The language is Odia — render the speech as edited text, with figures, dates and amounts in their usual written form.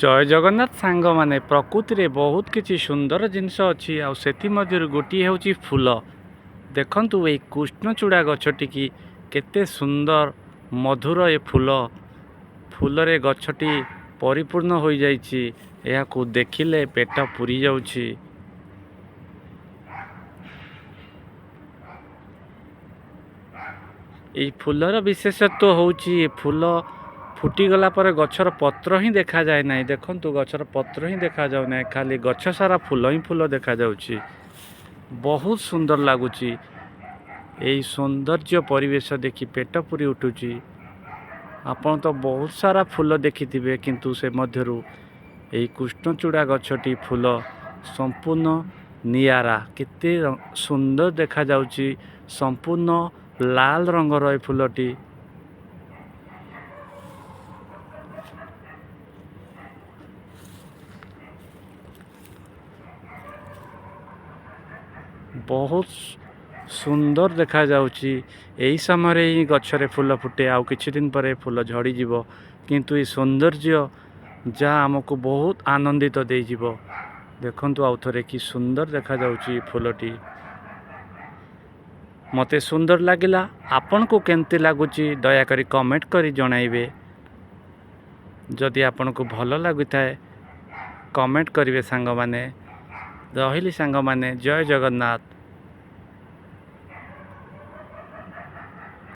ଜୟ ଜଗନ୍ନାଥ ସାଙ୍ଗମାନେ, ପ୍ରକୃତିରେ ବହୁତ କିଛି ସୁନ୍ଦର ଜିନିଷ ଅଛି, ଆଉ ସେଥିମଧ୍ୟରୁ ଗୋଟିଏ ହେଉଛି ଫୁଲ। ଦେଖନ୍ତୁ ଏଇ କୃଷ୍ଣଚୂଡ଼ା ଗଛଟିକି କେତେ ସୁନ୍ଦର ମଧୁର ଏ ଫୁଲ। ଫୁଲରେ ଗଛଟି ପରିପୂର୍ଣ୍ଣ ହୋଇଯାଇଛି। ଏହାକୁ ଦେଖିଲେ ପେଟ ପୁରି ଯାଉଛି। ଏଇ ଫୁଲର ବିଶେଷତ୍ୱ ହେଉଛି, ଏ ଫୁଲ ଫୁଟିଗଲା ପରେ ଗଛର ପତ୍ର ହିଁ ଦେଖାଯାଏ ନାହିଁ। ଦେଖନ୍ତୁ, ଗଛର ପତ୍ର ହିଁ ଦେଖାଯାଉ ନାହିଁ, ଖାଲି ଗଛ ସାରା ଫୁଲ ହିଁ ଫୁଲ ଦେଖାଯାଉଛି। ବହୁତ ସୁନ୍ଦର ଲାଗୁଛି। ଏଇ ସୌନ୍ଦର୍ଯ୍ୟ ପରିବେଶ ଦେଖି ପେଟ ପୁରି ଉଠୁଛି। ଆପଣ ତ ବହୁତ ସାରା ଫୁଲ ଦେଖିଥିବେ, କିନ୍ତୁ ସେ ମଧ୍ୟରୁ ଏଇ କୃଷ୍ଣଚୂଡ଼ା ଗଛଟି ଫୁଲ ସମ୍ପୂର୍ଣ୍ଣ ନିଆରା। କେତେ ସୁନ୍ଦର ଦେଖାଯାଉଛି, ସମ୍ପୂର୍ଣ୍ଣ ଲାଲ ରଙ୍ଗର ଏ ଫୁଲଟି। ବହୁତ ସୁନ୍ଦର ଦେଖାଯାଉଛି। ଏହି ସମୟରେ ହିଁ ଗଛରେ ଫୁଲ ଫୁଟେ, ଆଉ କିଛି ଦିନ ପରେ ଫୁଲ ଝଡ଼ିଯିବ, କିନ୍ତୁ ଏ ସୌନ୍ଦର୍ଯ୍ୟ ଯାହା ଆମକୁ ବହୁତ ଆନନ୍ଦିତ ଦେଇଯିବ। ଦେଖନ୍ତୁ ଆଉ ଥରେ କି ସୁନ୍ଦର ଦେଖାଯାଉଛି ଏ ଫୁଲଟି। ମୋତେ ସୁନ୍ଦର ଲାଗିଲା, ଆପଣଙ୍କୁ କେମିତି ଲାଗୁଛି ଦୟାକରି କମେଣ୍ଟ କରି ଜଣାଇବେ। ଯଦି ଆପଣଙ୍କୁ ଭଲ ଲାଗୁଥାଏ କମେଣ୍ଟ କରିବେ ସାଙ୍ଗମାନେ। ରହିଲି ସାଙ୍ଗମାନେ, ଜୟ ଜଗନ୍ନାଥ।